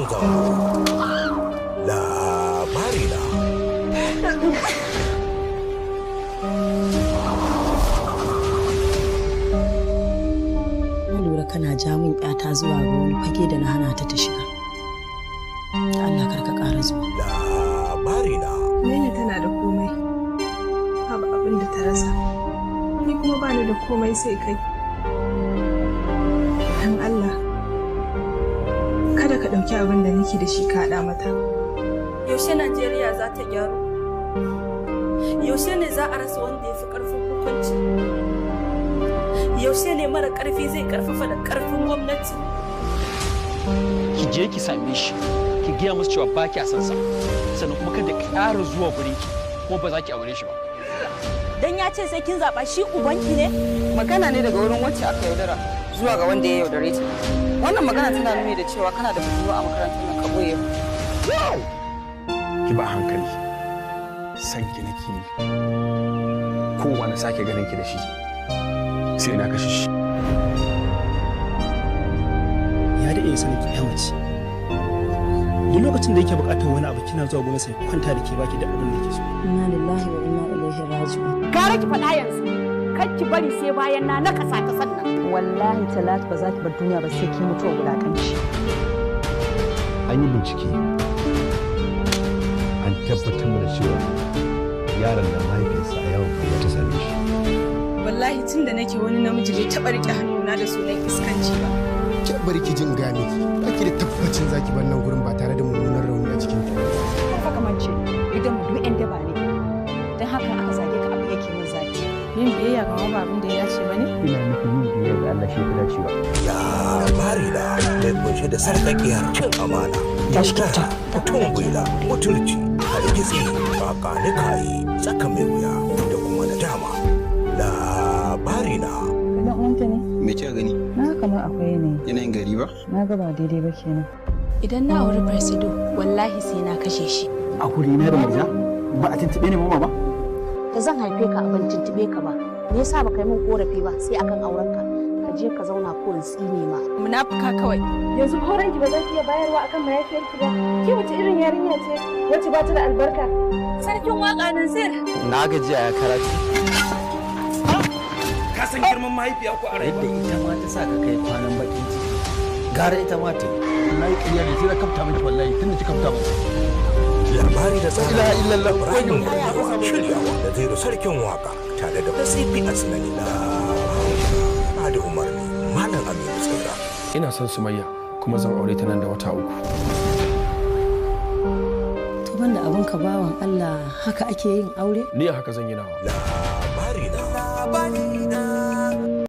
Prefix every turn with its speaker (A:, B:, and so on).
A: Gajeren Zango. Labari Na.
B: Na lura kana ja min 'yata zuwa ga wani fage da na hana ta ta shiga. Da Allah kar ka ƙara zuwa.
A: Labari Na.
C: Nene tana da komai. Babu abin da ta rasa. Ni kuma ba ni da komai sai kai. Dan Allah, kada ka ɗauki abin da nake da shi ka haɗa mata.
D: Yaushe Najeriya za ta gyaru? Yaushe ne za a rasa wanda ya fi ƙarfin hukunci? Yaushe ne mara ƙarfi zai ƙarfafa da ƙarfin gwamnati?
E: Ki je ki same shi, ki gaya masa cewa ba kya son sa, sannan kuma kada ƙara zuwa gurin ki, kuma ba za ki aure shi ba.
D: Dan ya ce sai kin zaɓa, shi ubanki ne?
F: Magana ne daga wurin wacce aka yaudara zuwa ga wanda ya yaudare ta. Wannan magana tana nuni da cewa kana da budurwa a makarantar nan ka boye.
G: Ki ba hankali, san ki nake yi. Kowa na sake ganin ki da shi, sai na kashe shi.
H: Ya daɗe ya sani ki ya mace. Duk lokacin da yake buƙatar wani abu, kina zuwa gurin sai kwanta da ke baki da abin da ke so.
B: Inna lillahi wa inna ilaihi raji'un.
I: Gara ki faɗa yanzu, kar ki bari sai bayan na nakasa ta sannan.
B: Wallahi Talatu, ba za ki bar duniya ba sai ki mutuwa wulakanci.
J: An yi bincike, an tabbatar da cewa yaron da mahaifiyarsa a yawon banza ta same shi.
C: Wallahi tun da nake, wani namiji bai taɓa riƙe hannuna da sunan iskanci ba.
K: Ki bari ki jin gane ki ba ki da tabbacin zaki bar nan gurin ba tare da mummunan rauni a cikin ki.
L: Kan fa kamance gidan mu duk 'yan daba ne. Don haka aka zage ka, abin yake min zafi.
C: Yin biyayya ga ba abin da ya dace ba ne?
G: Ina nufin yin biyayya ga Allah shi fi dacewa.
A: Labari Na mai kunshe da sarƙaƙiyar cin amana, yaudara, mutum gwila, mutunci, hargitsi, kakanikayi, tsaka mai wuya da kuma nadama. Labari Na.
B: Dan uwanta ne?
M: Me kika gani?
B: Na kamar akwai yanayi.
M: Yanayin gari ba?
B: Na ga ba daidai ba kenan.
D: Idan na auri Presido, wallahi sai na kashe shi.
E: A guri na da Murja ba a tuntuɓe ni ba, mama.
I: Da zan haife ka ban tuntuɓe ka ba. Me yasa baka yi min korafi ba sai akan aurenka? Ka je ka zauna ko in tsine ma.
C: Munafuka kawai.
N: Yanzu koranki ba za ki iya bayarwa akan mahaifiyarki ba. Ki wace irin yarinya ce wacce ba ta da albarka?
D: Sarkin waka Nazir.
E: Na gajiya ya karatu.
O: Ka san girman mahaifiya ko a rayuwa?
P: Yadda ita ma ta sa ka kai kwanan bakin ciki, gara ita ma ta yi.
J: Wallahi ƙarya ne, sai na kafta miki, wallahi tunda kika kafta miki.
A: Labari da tsara
J: Ilaha illallah.
A: Ibrahim Barnawa, shiryawa da Zairu Sarkin Waka tare da CP Asnani da da umarni Malam Aminu Tsaira.
G: Ina son Sumayya kuma zan aure ta nan da wata 3.
B: To banda abun ka, bawan Allah, haka ake yin aure?
G: Ni a haka zan yi nawa.
A: Labari Na.
F: Labari.